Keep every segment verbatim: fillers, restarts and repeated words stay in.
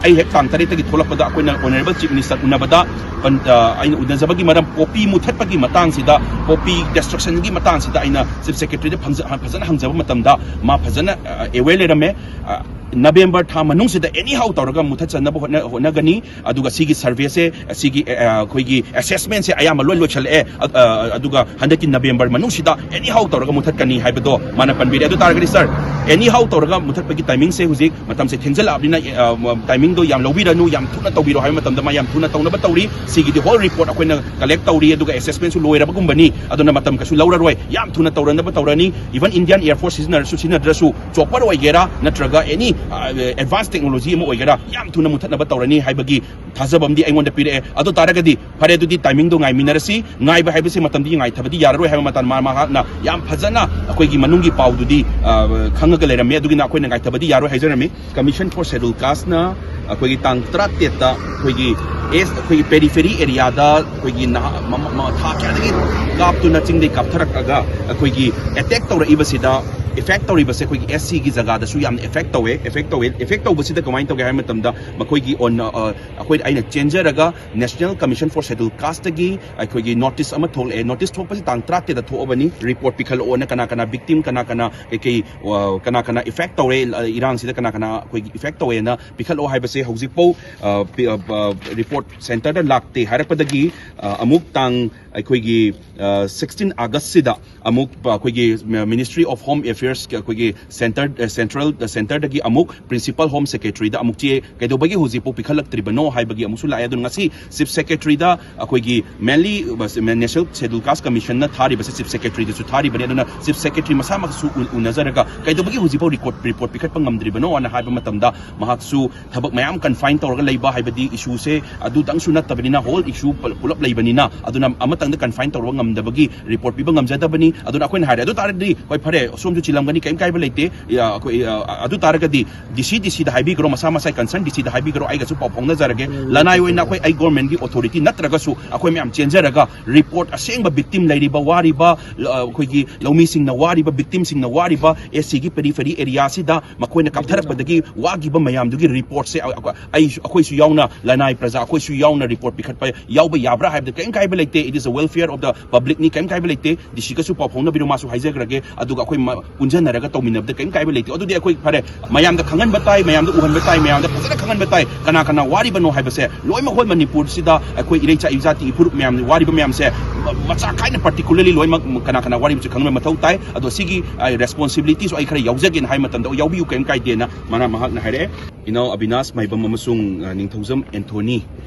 ꯑꯩ ꯍꯦꯛ ꯇꯥꯡ ꯇꯔꯦꯠꯇꯒꯤ ꯊꯣꯛꯂꯛꯄꯗ ꯑꯩꯈꯣꯏꯅ Honourable Chief Minister ꯎꯅꯕꯗ, ꯑ, ꯑꯩꯅ ꯎꯅꯖꯕꯒꯤ ꯃꯔꯝ, poppy ꯃꯨꯊꯠꯄꯒꯤ ꯃꯇꯥꯡꯁꯤꯗ, poppy destructionꯒꯤ ꯃꯇꯥꯡꯁꯤꯗ ꯑꯩꯅ Chief Secretaryꯗ ꯐꯪꯖ-, ꯐꯖꯅ ꯍꯪꯖꯕ ꯃꯇꯝꯗ ꯃꯥ ꯐꯖꯅ, ꯑ, aware ꯂꯩꯔꯝꯃꯦ꯫ ꯑ, November ꯊꯥ ꯃꯅꯨꯡꯁꯤꯗ anyhow ꯇꯧꯔꯒ ꯃꯨꯊꯠꯆꯅꯕ ꯍꯣꯠꯅ-, ꯍꯣꯠꯅꯒꯅꯤ꯫ ꯑꯗꯨꯒ ꯁꯤꯒꯤ surveyꯁꯦ, ꯁꯤꯒꯤ, ꯑ, ꯑꯩꯈꯣꯏꯒꯤ assessmentꯁꯦ ꯑꯌꯥꯝꯕ ꯂꯣꯏ ꯂꯣꯏꯁꯤꯜꯂꯛꯑꯦ꯫ ꯑ, ꯑ, ꯑꯗꯨꯒ ꯍꯟꯗꯛꯀꯤ November ꯃꯅꯨꯡꯁꯤꯗ anyhow ꯇꯧꯔꯒ ꯃꯨꯊꯠꯀꯅꯤ ꯍꯥꯏꯕꯗꯣ ꯃꯥꯅ ꯄꯟꯕꯤꯔꯦ꯫ ꯑꯗꯨ ꯇꯥꯔꯒꯗꯤ sir, anyhow ꯇꯧꯔꯒ ꯃꯨꯊꯠꯄꯒꯤ timingꯁꯦ ꯍꯧꯖꯤꯛ ꯃꯇꯝꯁꯦ ꯊꯦꯡꯖꯜꯂꯛꯑꯕꯅꯤꯅ, ꯑ, timingꯗꯣ ꯌꯥꯝ ꯂꯧꯕꯤꯔꯅꯨ, ꯌꯥꯝ ꯊꯨꯅ ꯇꯧꯕꯤꯔꯣ ꯍꯥꯏꯕ ꯃꯇꯝꯗ ꯃꯥ ꯌꯥꯝ ꯊꯨꯅ ꯇꯧꯅꯕ ꯇꯧꯔꯤ꯫ ꯁꯤꯒꯤꯗꯤ whole report ꯑꯩꯈꯣꯏꯅ collect ꯇꯧꯔꯤ, ꯑꯗꯨꯒ assessmentꯁꯨ ꯂꯣꯏꯔꯕꯒꯨꯝꯕꯅꯤ, ꯑꯗꯨꯅ ꯃꯇꯝ ꯀꯩꯁꯨ ꯂꯧꯔꯔꯣꯏ, ꯌꯥꯝ ꯊꯨꯅ ꯇꯧꯔꯅꯕ ꯇꯧꯔꯅꯤ꯫ Even Indian Air Force ꯁꯤꯖꯤꯟꯅꯔꯁꯨ ꯁꯤꯖꯤꯟꯅꯗ꯭ꯔꯁꯨ, chopper ꯑꯣꯏꯒꯦꯔꯥ ꯅꯠꯇ꯭ꯔꯒ any, ꯑ, advance technology ꯑꯃ ꯑꯣꯏꯒꯦꯔꯥ, ꯌꯥꯝ ꯊꯨꯅ ꯃꯨꯊꯠꯅꯕ ꯇꯧꯔꯅꯤ ꯍꯥꯏꯕꯒꯤ ꯊꯥꯖꯕ ꯑꯃꯗꯤ ꯑꯩꯉꯣꯟꯗ ꯄꯤꯔꯛꯑꯦ꯫ ꯑꯗꯨ ꯇꯥꯔꯒꯗꯤ ꯐꯔꯦ, ꯑꯗꯨꯗꯤ timingꯗꯣ ꯉꯥꯏꯃꯤꯟꯅꯔꯁꯤ꯫ ꯉꯥꯏꯕ ꯍꯥꯏꯕꯁꯤ ꯃꯇꯝꯗꯤ ꯉꯥꯏꯊꯕꯗꯤ ꯌꯥꯔꯔꯣꯏ ꯍꯥꯏꯕ ꯃꯇꯥꯡ ꯃꯥ-, ꯃꯍꯥꯛꯅ ꯌꯥꯝ ꯐꯖꯅ ꯑꯩꯈꯣꯏꯒꯤ ꯃꯅꯨꯡꯒꯤ ꯄꯥꯎꯗꯨꯗꯤ, ꯑ, ꯈꯪꯉꯒ ꯂꯩꯔꯝꯃꯤ꯫ ꯑꯗꯨꯒꯤꯅ ꯑꯩꯈꯣꯏꯅ ꯉꯥꯏꯊꯕꯗꯤ ꯌꯥꯔꯣꯏ ꯍꯥꯏꯖꯔꯝꯃꯤ꯫ Commission for Scheduled Casteꯅ ꯑꯩꯈꯣꯏꯒꯤ ꯇꯥꯡ ꯇꯔꯥꯇꯔꯦꯠꯇ ꯑꯩꯈꯣꯏꯒꯤ ꯑꯦꯁ, ꯑꯩꯈꯣꯏꯒꯤ periphery areaꯗ ꯑꯩꯈꯣꯏꯒꯤ ꯅꯍꯥ-, ꯃ-, ꯃ-, ꯃ-, ꯊꯥ ꯀꯌꯥꯗꯒꯤ ꯀꯥꯞꯇꯨꯅ ꯆꯤꯡꯗꯒꯤ ꯀꯥꯞꯊꯔꯛꯂꯒ ꯑꯩꯈꯣꯏꯒꯤ attack ꯇꯧꯔꯛꯏꯕꯁꯤꯗ, effect ꯇꯧꯔꯤꯕꯁꯦ ꯑꯩꯈꯣꯏꯒꯤ SCꯒꯤ ꯖꯒꯥꯗꯁꯨ ꯌꯥꯝꯅ effect ꯇꯧꯋꯦ꯫ Effect ꯇꯧꯋꯦ, effect ꯇꯧꯕꯁꯤꯗ ꯀꯃꯥꯏꯅ ꯇꯧꯒꯦ ꯍꯥꯏꯕ ꯃꯇꯝꯗ ꯃꯈꯣꯏꯒꯤ on, ꯑ, ꯑꯩꯈꯣꯏ, ꯑꯩꯅ ꯆꯦꯟꯖꯔꯒ National Commission for Scheduled Casteꯇꯒꯤ ꯑꯩꯈꯣꯏꯒꯤ notice ꯑꯃ ꯊꯣꯛꯂꯛꯑꯦ꯫ Notice ꯊꯣꯛꯄꯁꯤ ꯇꯥꯡ ꯇꯔꯥꯇꯔꯦꯠꯇ ꯊꯣꯛꯑꯕꯅꯤ꯫ Report ꯄꯤꯈꯠꯂꯛꯑꯣꯅ, ꯀꯅꯥ ꯀꯅꯥ victim, ꯀꯅꯥ ꯀꯅꯥ ꯀꯩꯀꯩ, ꯑ, ꯀꯅꯥ ꯀꯅꯥ effect ꯇꯧꯔꯦ, ꯑ, ꯏꯔꯥꯡꯁꯤꯗ ꯀꯅꯥ ꯀꯅꯥ ꯑꯩꯈꯣꯏꯒꯤ effect ꯇꯧꯋꯦꯅ ꯄꯤꯈꯠꯂꯛꯑꯣ ꯍꯥꯏꯕꯁꯦ ꯍꯧꯖꯤꯛꯐꯥꯎ, ꯑ, ꯄꯤ-, ꯑ, ꯑ, report centreꯗ ꯂꯥꯛꯇꯦ ꯍꯥꯏꯔꯛꯄꯗꯒꯤ, ꯑ, ꯑꯃꯨꯛ ꯇꯥꯡ, ꯑꯩꯈꯣꯏꯒꯤ, ꯑ, sixteen Augustꯁꯤꯗ ꯑꯃꯨꯛ ꯑꯩꯈꯣꯏꯒꯤ Ministry of Home Affairs ꯑꯩꯈꯣꯏꯒꯤ centre, central centreꯗꯒꯤ ꯑꯃꯨꯛ Principal Home Secretaryꯗ ꯑꯃꯨꯛ ꯆꯦ ꯀꯩꯗꯧꯕꯒꯤ ꯍꯧꯖꯤꯛꯐꯥꯎ ꯄꯤꯈꯠꯂꯛꯇ꯭ꯔꯤꯕꯅꯣ ꯍꯥꯏꯕꯒꯤ ꯑꯃꯨꯛꯁꯨ ꯂꯥꯛꯑꯦ꯫ ꯑꯗꯨꯅ ꯉꯁꯤ Chief Secretaryꯗ ꯑꯩꯈꯣꯏꯒꯤ mainly National Scheduled Caste Commissionꯅ ꯊꯥꯔꯤꯕꯁꯦ Chief Secretaryꯗꯁꯨ ꯊꯥꯔꯤꯕꯅꯤ꯫ ꯑꯗꯨꯅ Chief Secretary ꯃꯁꯥꯃꯛꯁꯨ ꯎ-, ꯎꯅꯖꯔꯒ ꯀꯩꯗꯧꯕꯒꯤ ꯍꯧꯖꯤꯛꯐꯥꯎ report, report ꯄꯤꯈꯠꯄ ꯉꯝꯗ꯭ꯔꯤꯕꯅꯣꯅ ꯍꯥꯏꯕ ꯃꯇꯝꯗ ꯃꯍꯥꯛꯁꯨ ꯊꯕꯛ ꯃꯌꯥꯝ confine ꯇꯧꯔꯒ ꯂꯩꯕ ꯍꯥꯏꯕꯗꯤ issueꯁꯦ ꯑꯗꯨꯗꯪꯁꯨ ꯅꯠꯇꯕꯅꯤꯅ whole issue ꯄꯨ-, ꯄꯨꯂꯞ ꯂꯩꯕꯅꯤꯅ, ꯑꯗꯨꯅ ꯑꯃꯇꯪꯗ confine ꯇꯧꯔꯒ ꯉꯝꯗꯕꯒꯤ report ꯄꯤꯕ ꯉꯝꯖꯗꯕꯅꯤ꯫ ꯑꯗꯨꯅ ꯑꯩꯈꯣꯏꯅ ꯍꯥꯏꯔꯦ, ꯑꯗꯨ ꯇꯥꯔꯗꯤ ꯍꯣꯏ ꯐꯔꯦ, ꯁꯣꯝꯁꯨ ꯁꯤꯜꯂꯝꯒꯅꯤ, ꯀꯔꯤꯝ ꯀꯥꯏꯕ ꯂꯩꯇꯦ꯫ ꯑ, ꯑꯩꯈꯣꯏ, ꯑ, ꯑꯗꯨ ꯇꯥꯔꯒꯗꯤ ꯗꯤ ꯁꯤ, ꯗꯤ ꯁꯤꯗ ꯍꯥꯏꯕꯤꯈ꯭ꯔꯣ, ꯃꯁꯥ ꯃꯁꯥꯒꯤ ꯀꯟꯁꯔꯟ ꯗꯤ ꯁꯤꯗ ꯍꯥꯏꯕꯤꯈ꯭ꯔꯣ, ꯑꯩꯒꯁꯨ ꯄꯥꯎ ꯐꯥꯎꯅꯖꯔꯒꯦ꯫ ꯂꯅꯥꯏ ꯑꯣꯏꯅ ꯑꯩꯈꯣꯏ, ꯑꯩ ꯒꯣꯔꯃꯦꯟꯒꯤ ꯑꯣꯊꯣꯔꯤꯇꯤ ꯅꯠꯇ꯭ꯔꯒꯁꯨ ꯑꯩꯈꯣꯏ ꯃꯌꯥꯝ ꯆꯦꯟꯖꯔꯒ ꯔꯤꯄꯣꯔꯠ, ꯑꯁꯦꯡꯕ ꯚꯤꯛꯇꯤꯝ ꯂꯩꯔꯤꯕ, ꯋꯥꯔꯤꯕ, ꯑ, ꯑꯩꯈꯣꯏꯒꯤ ꯂꯧꯃꯤꯁꯤꯡꯅ ꯋꯥꯔꯤꯕ, ꯚꯤꯛꯇꯤꯝꯁꯤꯡꯅ ꯋꯥꯔꯤꯕ, ꯑꯦꯁ ꯁꯤꯒꯤ ꯄꯦꯔꯤꯐꯦꯔꯤ ꯑꯦꯔꯤꯌꯥꯁꯤꯗ ꯃꯈꯣꯏꯅ ꯀꯥꯞꯊꯔꯛꯄꯗꯒꯤ ꯋꯥꯈꯤꯕ ꯃꯌꯥꯝꯗꯨꯒꯤ ꯔꯤꯄꯣꯔꯠꯁꯦ ꯑ-, ꯑ-, ꯑꯩꯁꯨ, ꯑꯩꯈꯣꯏꯁꯨ ꯌꯥꯎꯅ, ꯂꯅꯥꯏ ꯄ꯭ꯔꯖꯥ ꯑꯩꯈꯣꯏꯁꯨ ꯌꯥꯎꯅ ꯔꯤꯄꯣꯔꯠ ꯄꯤꯈꯠꯄ ꯌꯥꯎꯕ ꯌꯥꯕ꯭ꯔꯥ ꯍꯥꯏꯕꯗ ꯀꯔꯤꯝ ꯀꯥꯏꯕ ꯂꯩꯇꯦ꯫ It is a welfare of the publicꯅꯤ, ꯀꯔꯤꯝ ꯀꯥꯏꯕ ꯂꯩꯇꯦ꯫ ꯗꯤ ꯁꯤꯒꯁꯨ ꯄꯥꯎ ꯐꯥꯎꯅꯕꯤꯔꯣ, ꯃꯥꯁꯨ ꯍꯥꯏꯖꯈ꯭ꯔꯒꯦ꯫ ꯑꯗꯨꯒ ꯑꯩꯈꯣꯏ ꯃ-, ꯄꯨꯟꯖꯟꯅꯔꯒ ꯇꯧꯃꯤꯟꯅꯕꯗ ꯀꯔꯤꯝ ꯀꯥꯏꯕ ꯂꯩꯇꯦ꯫ ꯑꯗꯨꯗꯤ ꯑꯩꯈꯣꯏ ꯐꯔꯦ, ꯃꯌꯥꯝꯗ ꯈꯪꯍꯟꯕ ꯇꯥꯏ, ꯃꯌꯥꯝꯗ ꯎꯍꯟꯕ ꯇꯥꯏ, ꯃꯌꯥꯝꯗ ꯐꯖꯅ ꯈꯪꯍꯟꯕ ꯇꯥꯏ꯫ ꯀꯅꯥ ꯀꯅꯥ ꯋꯥꯔꯤꯕꯅꯣ ꯍꯥꯏꯕꯁꯦ ꯂꯣꯏꯅꯃꯛ ꯍꯣꯜ ꯃꯅꯤꯄꯨꯔꯁꯤꯗ ꯑꯩꯈꯣꯏ ꯏꯔꯩꯆꯥ ꯏꯖꯥꯇꯤ ꯏꯐꯨꯔꯨꯞ ꯃꯌꯥꯝ, ꯋꯥꯔꯤꯕ ꯃꯌꯥꯝꯁꯦ ꯃ-, ꯃꯆꯥ ꯈꯥꯏꯅ particularly ꯂꯣꯏꯅꯃꯛ ꯀꯅꯥ ꯀꯅꯥ ꯋꯥꯔꯤꯕꯁꯦ ꯈꯪꯍꯟꯕ ꯃꯊꯧ ꯇꯥꯏ꯫ ꯑꯗꯣ ꯁꯤꯒꯤ, ꯑ, responsibilityꯁꯨ ꯑꯩ ꯈꯔ ꯌꯥꯎꯖꯒꯦꯅ ꯍꯥꯏꯕ ꯃꯇꯝꯗ, "ꯑꯣ, ꯌꯥꯎꯕꯤꯌꯨ, ꯀꯔꯤꯝ ꯀꯥꯏꯗꯦꯅ", ꯃꯅꯥ ꯃꯍꯥꯛꯅ ꯍꯥꯏꯔꯛꯑꯦ꯫ ꯏꯅꯥꯎ ꯑꯕꯤꯅꯥꯁ ꯃꯥꯏꯕꯝ ꯑꯃꯁꯨꯡ, ꯑ, ꯅꯤꯡꯊꯧꯖꯝ ꯑꯦꯟꯊꯣꯅꯤ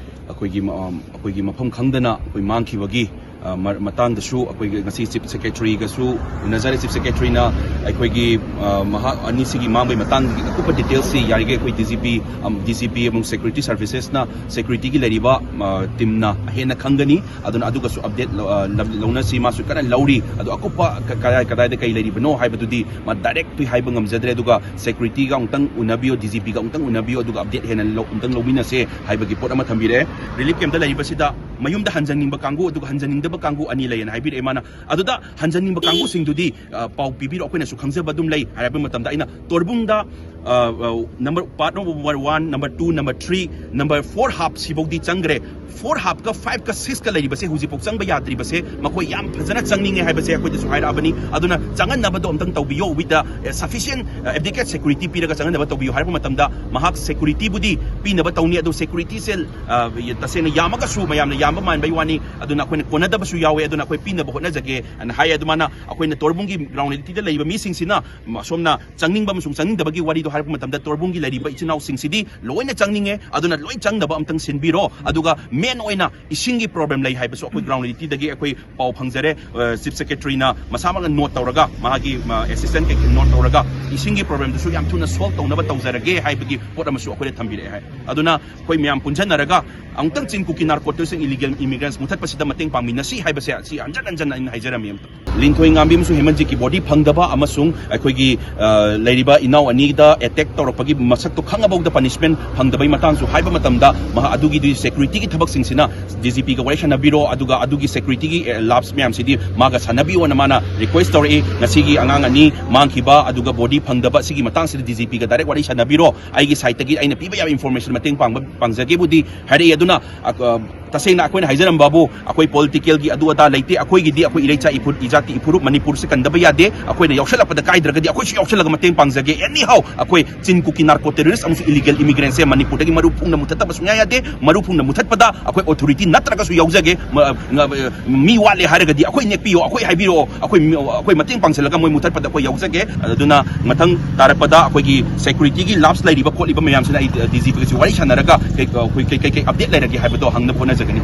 ꯑꯩꯈꯣꯏꯒꯤ ꯃ-, ꯑꯝ, ꯑꯩꯈꯣꯏꯒꯤ ꯃꯐꯝ ꯈꯪꯗꯅ ꯑꯩꯈꯣꯏ ꯃꯥꯡꯈꯤꯕꯒꯤ, ꯑ, ꯃ-, ꯃꯇꯥꯡꯗꯁꯨ ꯑꯩꯈꯣꯏꯒꯤ ꯉꯁꯤ ꯆꯤꯐ ꯁꯦꯀ꯭ꯔꯦꯇꯔꯤꯒꯁꯨ ꯎꯅꯖꯔꯦ꯫ ꯆꯤꯐ ꯁꯦꯀ꯭ꯔꯦꯇꯔꯤꯅ ꯑꯩꯈꯣꯏꯒꯤ, ꯑ, ꯃꯍꯥꯛ ꯑꯅꯤꯁꯤꯒꯤ ꯃꯥꯡꯕꯒꯤ ꯃꯇꯥꯡꯒꯤ ꯑꯀꯨꯞꯄ ꯗꯤꯇꯦꯜꯁꯁꯤ ꯌꯥꯔꯤꯈꯩ ꯑꯩꯈꯣꯏ ꯗꯤ ꯖꯤ ꯄꯤ, ꯑꯝ, ꯗꯤ ꯖꯤ ꯄꯤ ꯑꯃꯁꯨꯡ ꯁꯦꯀ꯭ꯌꯨꯔꯤꯇꯤ ꯁꯔꯚꯤꯁꯦꯁꯅ, ꯁꯦꯀ꯭ꯌꯨꯔꯤꯇꯤꯒꯤ ꯂꯩꯔꯤꯕ, ꯑ, ꯇꯤꯝꯅ ꯍꯦꯟꯅ ꯈꯪꯒꯅꯤ꯫ ꯑꯗꯨꯅ ꯑꯗꯨꯒꯁꯨ ꯑꯞꯗꯦꯠ ꯂꯧ-, ꯑ, ꯂꯧ-, ꯂꯧꯅꯁꯤ꯫ ꯃꯥꯁꯨ ꯀꯟꯅ ꯂꯧꯔꯤ꯫ ꯑꯗꯣ ꯑꯀꯨꯞꯄ ꯀ-, ꯀꯗꯥꯏ, ꯀꯗꯥꯏꯗ ꯀꯩ ꯂꯩꯔꯤꯕꯅꯣ ꯍꯥꯏꯕꯗꯨꯗꯤ ꯃꯥ ꯗꯥꯏꯔꯦꯛꯇꯤ ꯍꯥꯏꯕ ꯉꯝꯖꯗ꯭ꯔꯦ꯫ ꯑꯗꯨꯒ ꯁꯦꯀ꯭ꯌꯨꯔꯤꯇꯤꯒ ꯑꯃꯨꯛꯇꯪ ꯎꯅꯕꯤꯌꯣ, ꯗꯤ ꯖꯤ ꯄꯤꯒ ꯑꯃꯨꯛꯇꯪ ꯎꯅꯕꯤꯌꯣ, ꯑꯗꯨꯒ ꯑꯞꯗꯦꯠ ꯍꯦꯟꯅ ꯂꯧ-, ꯑꯃꯨꯛꯇꯪ ꯂꯧꯃꯤꯟꯅꯁꯦ ꯍꯥꯏꯕꯒꯤ ꯄꯣꯠ ꯑꯃ ꯊꯝꯕꯤꯔꯛꯑꯦ꯫ ꯔꯤꯂꯤꯐ ꯀꯦꯝꯞꯇ ꯂꯩꯔꯤꯕꯁꯤꯗ ꯃꯌꯨꯝꯗ ꯍꯟꯖꯅꯤꯡꯕ ꯀꯥꯡꯕꯨ ꯑꯗꯨꯒ ꯍꯟꯖꯅꯤꯡꯗꯕ ꯀꯥꯡꯕꯨ ꯑꯅꯤ ꯂꯩꯌꯦꯅ ꯍꯥꯏꯕꯤꯔꯛꯑꯦ ꯃꯥꯅ꯫ ꯑꯗꯨꯗ ꯍꯟꯖꯅꯤꯡꯕ ꯀꯥꯡꯕꯨꯁꯤꯡꯗꯨꯗꯤ, ꯑ, ꯄꯥꯎ ꯄꯤꯕꯤꯔꯣ, ꯑꯩꯈꯣꯏꯅꯁꯨ ꯈꯪꯖꯕ ꯑꯗꯨꯝ ꯂꯩ ꯍꯥꯏꯔꯛꯄ ꯃꯇꯝꯗ ꯑꯩꯅ ꯇꯣꯔꯕꯨꯡꯗ, ꯑ, ꯑ, number, part number one, number two, number three, number four ꯍꯥꯞ ꯁꯤꯐꯥꯎꯗꯤ ꯆꯪꯈ꯭ꯔꯦ꯫ ꯐꯣꯔ ꯍꯥꯞꯀ ꯐꯥꯏꯚꯀ ꯁꯤꯛꯁꯀ ꯂꯩꯔꯤꯕꯁꯦ ꯍꯧꯖꯤꯛꯐꯥꯎ ꯆꯪꯕ ꯌꯥꯗ꯭ꯔꯤꯕꯁꯦ ꯃꯈꯣꯏ ꯌꯥꯝ ꯐꯖꯅ ꯆꯪꯅꯤꯡꯉꯦ ꯍꯥꯏꯕꯁꯦ ꯑꯩꯈꯣꯏꯗꯁꯨ ꯍꯥꯏꯔꯛꯑꯕꯅꯤ꯫ ꯑꯗꯨꯅ ꯆꯪꯍꯟꯅꯕꯗꯣ ꯑꯝꯇꯪ ꯇꯧꯕꯤꯌꯣ, with the, uh, sufficient, uh, adequate security ꯄꯤꯔꯒ ꯆꯪꯍꯟꯅꯕ ꯇꯧꯕꯤꯌꯨ ꯍꯥꯏꯔꯛꯄ ꯃꯇꯝꯗ ꯃꯍꯥꯛ ꯁꯦꯀ꯭ꯌꯨꯔꯤꯇꯤꯕꯨꯗꯤ ꯄꯤꯅꯕ ꯇꯧꯅꯤ, ꯑꯗꯨ ꯁꯦꯀ꯭ꯌꯨꯔꯤꯇꯤꯁꯦ, ꯑ, ꯇꯁꯦꯡꯅ ꯌꯥꯝꯃꯒꯁꯨ ꯃꯌꯥꯝꯅ ꯌꯥꯝꯕ ꯃꯥꯟꯕꯩ ꯋꯥꯅꯤ, ꯑꯗꯨꯅ ꯑꯩꯈꯣꯏꯅ ꯀꯣꯟꯅꯗꯕꯁꯨ ꯌꯥꯎꯋꯦ, ꯑꯗꯨꯅ ꯑꯩꯈꯣꯏ ꯄꯤꯅꯕ ꯍꯣꯠꯅꯖꯒꯦ ꯍꯥꯏꯅ ꯍꯥꯏ꯫ ꯑꯗꯨꯃꯥꯏꯅ ꯑꯩꯈꯣꯏꯅ ꯇꯣꯔꯕꯨꯡꯒꯤ ꯒ꯭ꯔꯥꯎꯟ ꯔꯤꯌꯦꯂꯤꯇꯤꯗ ꯂꯩꯕ ꯃꯤꯁꯤꯡꯁꯤꯅ ꯑꯁꯣꯝꯅ ꯆꯪꯅꯤꯡꯕ ꯑꯃꯁꯨꯡ ꯆꯪꯅꯤꯡꯗꯕꯒꯤ ꯋꯥꯔꯤꯗꯣ ꯍꯥꯏꯔꯛꯄ ꯃꯇꯝꯗ ꯇꯣꯔꯕꯨꯡꯒꯤ ꯂꯩꯔꯤꯕ ꯏꯆꯤꯟ ꯏꯅꯥꯎꯁꯤꯡꯁꯤꯗꯤ ꯂꯣꯏꯅ ꯆꯪꯅꯤꯡꯉꯦ꯫ ꯑꯗꯨꯅ ꯂꯣꯏ ꯆꯪꯅꯕ ꯑꯝꯇꯪ ꯁꯤꯟꯕꯤꯔꯣ꯫ ꯑꯗꯨꯒ ꯃꯦꯟ ꯑꯣꯏꯅ ꯏꯁꯤꯡꯒꯤ ꯄ꯭ꯔꯣꯕ꯭ꯂꯦꯝ ꯂꯩ ꯍꯥꯏꯕꯁꯨ ꯑꯩꯈꯣꯏ ꯒ꯭ꯔꯥꯎꯟ ꯔꯤꯌꯦꯂꯤꯇꯤꯗꯒꯤ ꯑꯩꯈꯣꯏ ꯄꯥꯎ ꯐꯪꯖꯔꯦ꯫ ꯆꯤꯐ ꯁꯦꯀ꯭ꯔꯦꯇꯔꯤꯅ ꯃꯁꯥꯃꯛꯅ ꯅꯣꯠ ꯇꯧꯔꯒ, ꯃꯥꯒꯤ ꯑꯦꯁꯤꯁꯇꯦꯟ ꯀꯩꯀꯩ ꯅꯣꯠ ꯇꯧꯔꯒ, ꯏꯁꯤꯡꯒꯤ ꯄ꯭ꯔꯣꯕ꯭ꯂꯦꯝꯗꯨꯁꯨ ꯌꯥꯝ ꯊꯨꯅ ꯁꯣꯜꯕ ꯇꯧꯅꯕ ꯇꯧꯖꯔꯒꯦ ꯍꯥꯏꯕꯒꯤ ꯄꯣꯠ ꯑꯃꯁꯨ ꯑꯩꯈꯣꯏꯗ ꯊꯝꯕꯤꯔꯛꯑꯦ ꯍꯥꯏ꯫ ꯑꯗꯨꯅ ꯑꯩꯈꯣꯏ ꯃꯌꯥꯝ ꯄꯨꯟꯁꯤꯟꯅꯔꯒ ꯑꯃꯨꯛꯇꯪ ꯆꯤꯟ ꯀꯨꯀꯤ ꯅꯥꯔꯀꯣꯇꯤꯛꯁ ꯏꯂꯤꯒꯦꯜ ꯏꯃꯤꯒ꯭ꯔꯦꯟꯁ ꯃꯨꯊꯠꯄꯁꯤꯗ ꯃꯇꯦꯡ ꯄꯥꯡꯃꯤꯟꯅꯁꯤ ꯍꯥꯏꯕꯁꯦ ꯑꯁꯤ ꯍꯟꯖꯟ ꯍꯟꯖꯟꯅ ꯑꯩꯅ ꯍꯥꯏꯖꯔꯝꯃꯤ꯫ ꯑꯝꯇ ꯂꯤꯟꯊꯣꯏ ꯉꯥꯝꯕꯤ ꯑꯃꯁꯨꯡ ꯍꯦꯃꯟꯖꯤꯠꯀꯤ ꯕꯣꯗꯤ ꯐꯪꯗꯕ ꯑꯃꯁꯨꯡ ꯑꯩꯈꯣꯏꯒꯤ, ꯑ, ꯂꯩꯔꯤꯕ ꯏꯅꯥꯎ ꯑꯅꯤꯗ ꯑꯦꯇꯦꯛ ꯇꯧꯔꯛꯄꯒꯤ ꯃꯁꯛꯇꯣ ꯈꯪꯉꯐꯥꯎꯗ ꯄꯅꯤꯁꯃꯦꯟ ꯐꯪꯗꯕꯩ ꯃꯇꯥꯡꯁꯨ ꯍꯥꯏꯕ ꯃꯇꯝꯗ, ꯃꯍꯥꯛ ꯑꯗꯨꯒꯤꯗꯤ ꯁꯦꯀ꯭ꯌꯨꯔꯤꯇꯤꯒꯤ ꯊꯕꯛꯁꯤꯡꯁꯤꯅ ꯗꯤ ꯖꯤ ꯄꯤꯒ ꯋꯥꯔꯤ ꯁꯥꯟꯅꯕꯤꯔꯣ, ꯑꯗꯨꯒ ꯑꯗꯨꯒꯤ ꯁꯦꯀ꯭ꯌꯨꯔꯤꯇꯤꯒꯤ, ꯑꯦ, ꯂꯥꯞꯁ ꯃꯌꯥꯝꯁꯤꯗꯤ ꯃꯥꯒ ꯁꯥꯟꯅꯕꯤꯌꯣꯅ ꯃꯥꯅ ꯔꯤꯀ꯭ꯋꯦꯁ ꯇꯧꯔꯛꯏ꯫ ꯉꯁꯤꯒꯤ ꯑꯉꯥꯡ ꯑꯅꯤ ꯃꯥꯡꯈꯤꯕ ꯑꯗꯨꯒ ꯕꯣꯗꯤ ꯐꯪꯗꯕ ꯁꯤꯒꯤ ꯃꯇꯥꯡꯁꯤꯗ ꯗꯤ ꯖꯤ ꯄꯤꯒ ꯗꯥꯏꯔꯦꯛ ꯋꯥꯔꯤ ꯁꯥꯟꯅꯕꯤꯔꯣ꯫ ꯑꯩꯒꯤ ꯁꯥꯏꯠꯇꯒꯤ ꯑꯩꯅ ꯄꯤꯕ ꯌꯥꯕ ꯏꯟꯐꯣꯔꯃꯦꯁꯟ ꯃꯇꯦꯡ ꯄꯥꯡꯕ, ꯄꯥꯡꯖꯒꯦꯕꯨꯗꯤ ꯍꯥꯏꯔꯛꯏ꯫ ꯑꯗꯨꯅ, ꯑ, ꯇꯁꯦꯡꯅ ꯑꯩꯈꯣꯏꯅ ꯍꯥꯏꯖꯔꯝꯕꯕꯨ ꯑꯩꯈꯣꯏ ꯄꯣꯂꯤꯇꯤꯀꯦꯜꯒꯤ ꯑꯗꯨ ꯑꯗꯥ ꯂꯩꯇꯦ꯫ ꯑꯩꯈꯣꯏꯒꯤꯗꯤ ꯑꯩꯈꯣꯏ ꯏꯔꯩꯆꯥ ꯏꯐꯨ-, ꯏꯖꯥꯇꯤ ꯏꯐꯨꯔꯨꯞ ꯃꯅꯤꯄꯨꯔꯁꯦ ꯀꯟꯗꯕ ꯌꯥꯗꯦ꯫ ꯑꯩꯈꯣꯏꯅ ꯌꯥꯎꯁꯜꯂꯛꯄꯗ ꯀꯥꯏꯗ꯭ꯔꯒꯗꯤ ꯑꯩꯈꯣꯏꯁꯨ ꯌꯥꯎꯁꯜꯂꯒ ꯃꯇꯦꯡ ꯄꯥꯡꯖꯒꯦ꯫ ꯑꯦꯅꯤ ꯍꯥꯎ ꯑꯩꯈꯣꯏ ꯆꯤꯟ ꯀꯨꯀꯤ ꯅꯥꯔꯀꯣ ꯇꯦꯔꯣꯔꯤꯁ ꯑꯃꯁꯨꯡ ꯏꯂꯤꯒꯦꯜ ꯏꯃꯤꯒ꯭ꯔꯦꯟꯁꯦ ꯃꯅꯤꯄꯨꯔꯗꯒꯤ ꯃꯔꯨ ꯐꯨꯡꯅ ꯃꯨꯊꯠꯇꯕ ꯁꯨꯡꯌꯥ ꯌꯥꯗꯦ꯫ ꯃꯔꯨ ꯐꯨꯡꯅ ꯃꯨꯊꯠꯄꯗ ꯑꯩꯈꯣꯏ ꯑꯣꯊꯣꯔꯤꯇꯤ ꯅꯠꯇ꯭ꯔꯒꯁꯨ ꯌꯥꯎꯖꯒꯦ꯫ ꯃ-, ꯉ-, ꯃꯤ ꯋꯥꯠꯂꯦ ꯍꯥꯏꯔꯒꯗꯤ ꯑꯩꯈꯣꯏ ꯅꯦꯛꯄꯤꯌꯣ, ꯑꯩꯈꯣꯏ ꯍꯥꯏꯕꯤꯔꯛꯑꯣ, ꯑꯩꯈꯣꯏ ꯃꯤ-, ꯑꯩꯈꯣꯏ ꯃꯇꯦꯡ ꯄꯥꯡꯁꯤꯜꯂꯒ ꯃꯣꯏ ꯃꯨꯊꯠꯄꯗ ꯑꯩꯈꯣꯏ ꯌꯥꯎꯖꯒꯦ꯫ ꯑꯗꯨꯅ ꯃꯊꯪ ꯇꯥꯔꯛꯄꯗ ꯑꯩꯈꯣꯏꯒꯤ ꯁꯦꯀ꯭ꯌꯨꯔꯤꯇꯤꯒꯤ ꯂꯥꯞꯁ ꯂꯩꯔꯤꯕ ꯈꯣꯠꯂꯤꯕ ꯃꯌꯥꯝꯁꯤꯅ ꯑꯩ ꯗꯤ ꯖꯤ ꯄꯤꯒꯁꯨ ꯋꯥꯔꯤ ꯁꯥꯟꯅꯔꯒ ꯀꯩ-, ꯑꯩꯈꯣꯏ ꯀꯩ-, ꯀꯩ-, ꯀꯩ ꯑꯞꯗꯦꯠ ꯂꯩꯔꯒꯦ ꯍꯥꯏꯕꯗꯣ ꯍꯪꯅꯕ ꯍꯣꯠꯅꯖꯒꯅꯤ꯫